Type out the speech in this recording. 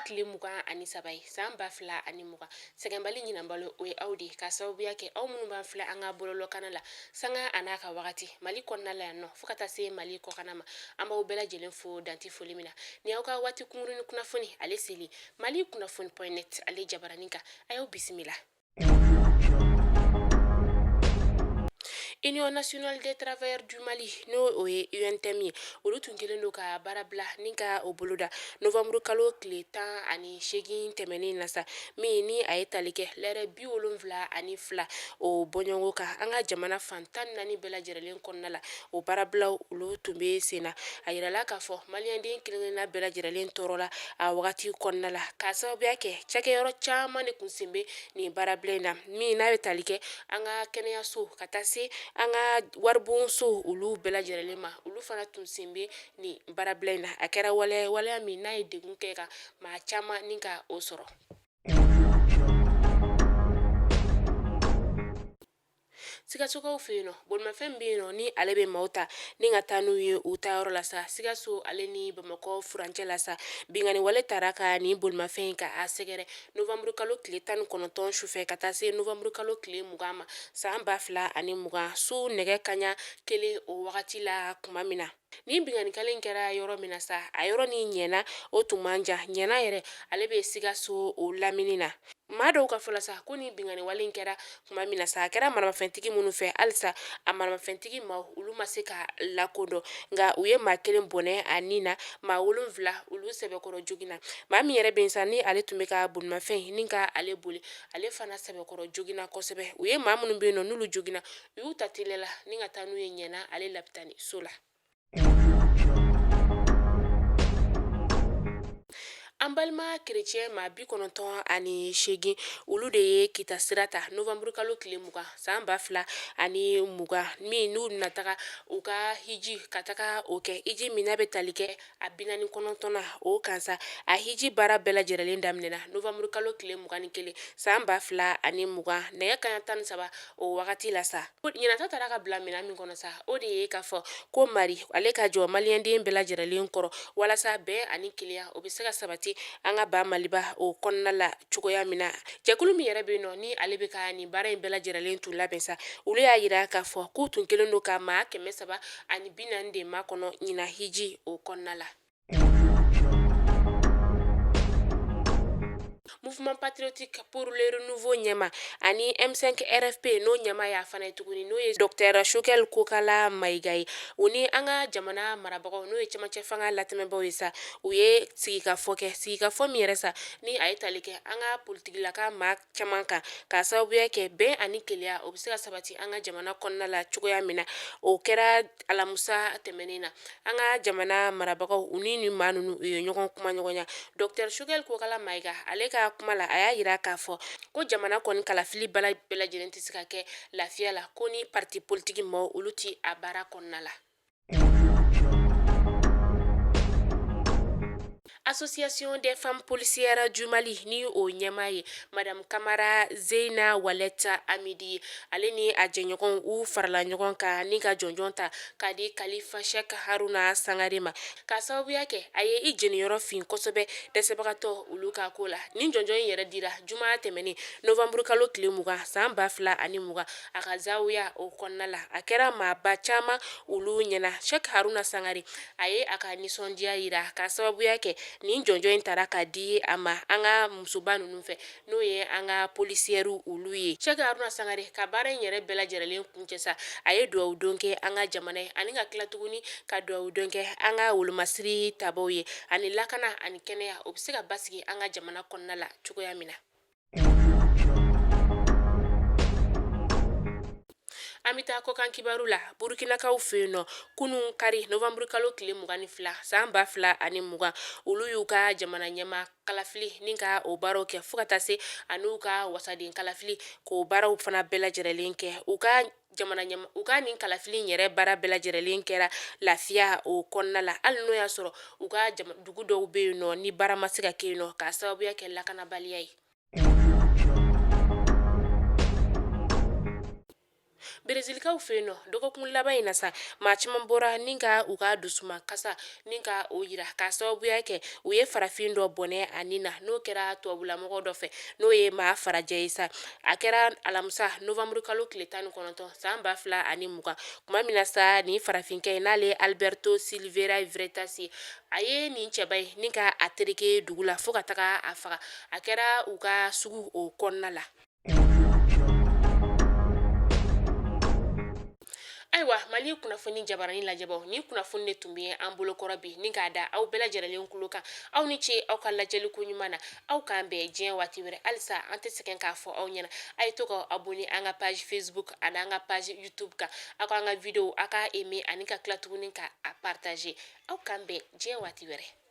tile 23 ye san 2020. Sɛgɛnbali ɲinanbali o ye aw de ye, k'a sababuya kɛ aw minnu b'an filɛ an ka bɔlɔlɔkana la sanga a n'a ka wagati Mali kɔnɔna la yan nɔ fo ka taa se Mali kɔkanna ma. An b'aw bɛɛ lajɛlen fo dan tɛ foli min na. Ni aw ka waati kunkurunnin kunnafoni ale seli Mali kunnafoni point net ale jabaranin kan, a y'aw bisimila. Union nationale des travailleurs du Mali, n'o o ye UNTM ye, olu tun kɛlen don ka baara bila ni ka o boloda novembre kalo tile 18 tɛmɛnen na sa, min ni a ye tali kɛ lɛrɛ 72 o bɔɲɔgɔnko kan an ka jamana fan 14 bɛɛ lajɛlen kɔnɔna la. O baarabilaw olu tun bɛ sen na. A yirala k'a fɔ maliyɛnden kelenkelenna bɛɛ lajɛlen tɔɔrɔla a wagati kɔnɔna la, k'a sababuya kɛ cakɛyɔrɔ caman de kun sen bɛ nin baarabila in na, min n'a bɛ tali kɛ an ka kɛnɛyaso ka taa se an ka waribonso olu bɛɛ lajɛlen ma. Olu fana tun sen bɛ nin baarabila in na. A kɛra waleya min n'a ye degun kɛ ka maa caman ni ka o sɔrɔ. Sikasokaw fɛ yen nɔ, bolimafɛn bɛ yen nɔ ni ale bɛ maaw ta ni ka taa n'u ye u taayɔrɔ la sa, Sikaso ale ni Bamakɔ furancɛ la sa, binkanni wale tara ka nin bolimafɛn in ka a sɛgɛrɛ novembre kalo tile 19 sufɛ ka taa se novembre kalo tile 20 ma san 2020 su nɛgɛ kaɲa kelen o wagati la. Tuma min na nin binkannikɛla in kɛra yɔrɔ min na sa, a yɔrɔ ni Ɲɛna o tun man jan. Ɲɛna yɛrɛ ale bɛ Sikaso o lamini na. Maa dɔw ka fɔ la sa ko nin binkanni wale in kɛra tuma min na sa, a kɛra maramafɛntigi minnu fɛ, halisa a maramafɛntigi maaw olu ma se ka lakodɔn, nka u ye maa kelen bɔnɛ a ni na, maa wolonwula olu sɛbɛkɔrɔ joginna. Maa min yɛrɛ bɛ yen sa ni ale tun bɛ ka bolimafɛn ni ka ale boli, ale fana sɛbɛkɔrɔ joginna kosɛbɛ. U ye maa minnu bɛ yen nɔ n'olu joginna, u y'u ta teliya la ni ka taa n'u ye Ɲɛna ale lapitani so la. An balima kerecɛn maa 98, olu de ye kita sira ta novembre kalo tile 20 san 2020, min n'u na taga u ka hiji ka taga o kɛ, hiji min n'a bɛ tali kɛ a 49nan o kan sa. A hiji baara bɛɛ lajɛlen daminɛna novembre kalo tile 21 san 2020 nɛgɛ kaɲa 13 o wagati la sa. Ɲinata taara ka bila minɛn min kɔnɔ sa, o de ye k'a fɔ ko Mari ale ka jɔ maliyɛnden bɛɛ lajɛlen kɔrɔ walasa bɛn ani kelenya o bɛ se ka sabati an ka ba Maliba o kɔnɔna la cogoya min na. Jɛkulu min yɛrɛ bɛ yen nɔ ni ale bɛ ka nin baara in bɛɛ lajɛlen tun labɛn sa, olu y'a yira k'a fɔ k'u tun kɛlen don ka maa 340 de makɔnɔ ɲinan hiji o kɔnɔna la. Mouvement patriotique pour le renouveau ɲɛmaa ani M5 RFP n'o ɲɛmaa y'a fana ye tuguni, n'o ye Docteur Choguel Kokala Mayiga ye, u ni an ka jamana marabagaw, n'o ye cɛmancɛ fanga latɛmɛbaaw ye sa, u ye sigikafɔ kɛ, sigikafɔ min yɛrɛ sa ni a ye tali kɛ an ka politikilaka maa caman kan, k'a sababuya kɛ bɛn ani kelenya o bɛ se ka sabati an ka jamana kɔnɔna la cogoya min na. O kɛra alamusa tɛmɛnen na. An ka jamana marabagaw, u ni nin maa ninnu, u ye ɲɔgɔn kuma ɲɔgɔnya. Docteur Choguel Kokala Mayiga ale ka kuma la, a y'a yira k'a fɔ ko jamana kɔni kalafili bɛɛ lajɛlen tɛ se ka kɛ lafiya la ko ni parti politique maaw olu tɛ a baara kɔnɔna la. Association des femmes policières du Mali ni o ɲɛmaa ye Madame Kamara Zeyina Walɛta Amidi ye, ale ni a jɛɲɔgɔnw u farala ɲɔgɔn kan ni ka jɔnjɔn ta k'a di Kalifa Sheikh Haruna Sangare ma, k'a sababuya kɛ a ye i jeniyɔrɔ fin kosɛbɛ dɛsɛbagatɔ olu ka ko la. Nin jɔnjɔn in yɛrɛ dira juma tɛmɛnen novembre kalo tile 20 san 2020 a ka zawiya o kɔnɔna la. A kɛra maaba caman olu ɲɛna. Sheikh Haruna Sangare a ye a ka nisɔndiya yira k'a sababuya kɛ nin jɔnjɔn in tara ka di a ma an ka musoba ninnu fɛ, n'o ye an ka polisiyɛriw olu ye. Sheikh Haruna Sangare ka baara in yɛrɛ bɛɛ lajɛlen kuncɛ sa, a ye dugawu don kɛ an ka jamana ye ani ka tila tuguni ka dugawu don kɛ an ka wolomasiri tabaw ye, ani lakana ani kɛnɛya o bɛ se ka basigi an ka jamana kɔnɔna la cogoya min na. An bɛ taa kɔkan kibaru la. Burukinakaw fɛ yen nɔ, kunun kari novembre kalo tile 22 san 2020, olu y'u ka jamana ɲɛmaa kalafili ni ka o baaraw kɛ fo ka taa se an'u ka wasaden kalafili k'o baaraw fana bɛɛ lajɛlen kɛ. U ka jamana ɲɛma u ka nin kalafili in yɛrɛ baara bɛɛ lajɛlen kɛra lafiya o kɔnɔna la, hali n'o y'a sɔrɔ u ka dugu dɔw bɛ yen nɔ ni baara ma se ka kɛ yen nɔ k'a sababuya kɛ lakanabaliya ye. Berezilikaw fɛ yen nɔ, dɔgɔkun laban in na sa, maa caman bɔra ni ka u ka dusuma kasa ni ka o yira k'a sababuya kɛ u ye farafin dɔ bɔnɛ a ni na, n'o kɛra tubabulamɔgɔ dɔ fɛ, n'o ye maa farajɛ ye sa. A kɛra alamisa novanburu kalo tile 19 san 2020, tuma min na sa nin farafinkɛ in, n'ale ye Alberto Silveira Freitas ye, a ye nin cɛba in ni ka a tereke dugu la fo ka taga a faga. A kɛra u ka sugu o kɔnɔna la. Ayiwa, Mali kunnafoni jabarani lajɛbaw, nin kunnafoni de tun bɛ an bolokɔrɔ bi ni k'a da aw bɛɛ lajɛlen tulo kan. Aw ni ce aw ka lajɛli ko ɲuman na. Aw k'an bɛn diɲɛ waati wɛrɛ. Halisa an tɛ sɛgɛn k'a fɔ aw ɲɛna, a ye to ka abonné an ka page Facebook ani an ka page YouTube kan. Aw k'an ka video, aw k'a aimer ani ka tila tuguni ka a partager. Aw k'an bɛn diɲɛ waati wɛrɛ.